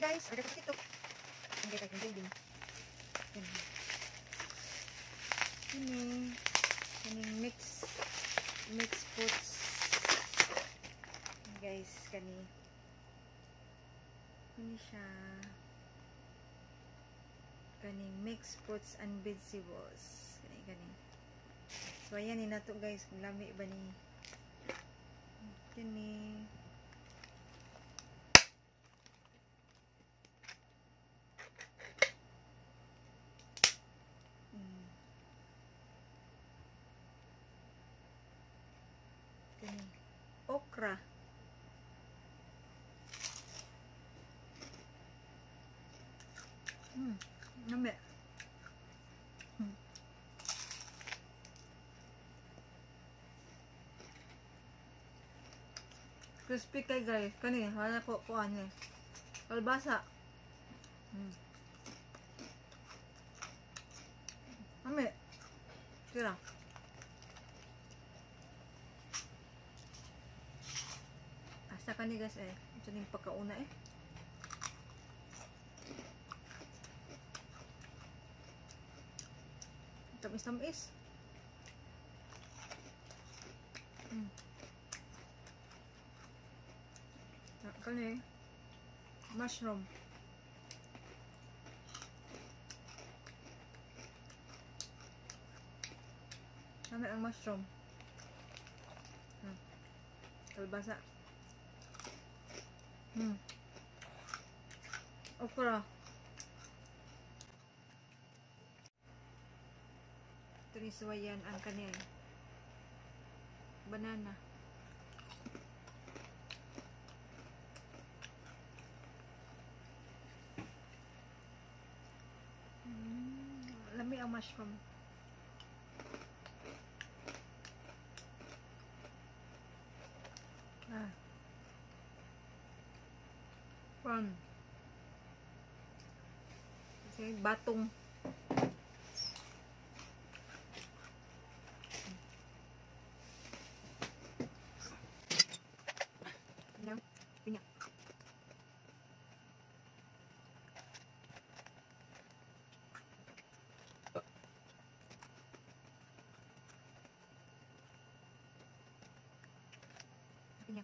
Guys, order ko sa TikTok. Hindi tayo trending. Yan. Kini, kaning mix fruits. Guys, kani. Kani siya. Kaning mixed fruits and vegetables. Kani, kani. So, ayan ni nato, guys. Kung lami ba ni. Kani. Kani. Okra. Lami. Crispy kay, guys. Kani, wala ko kuan ni. Kalbasa. Lami. Tira. Asa kani, guys, eh. Ito ning pagkauna eh. Tamis-tamis. Kani mushroom. Kami ang mushroom. Kalbasa. Okra. Ito ni suwayan ang kani. Banana. Lami ang mushroom. Ah. Fun. Kasi batong. No, pinya. Pinya.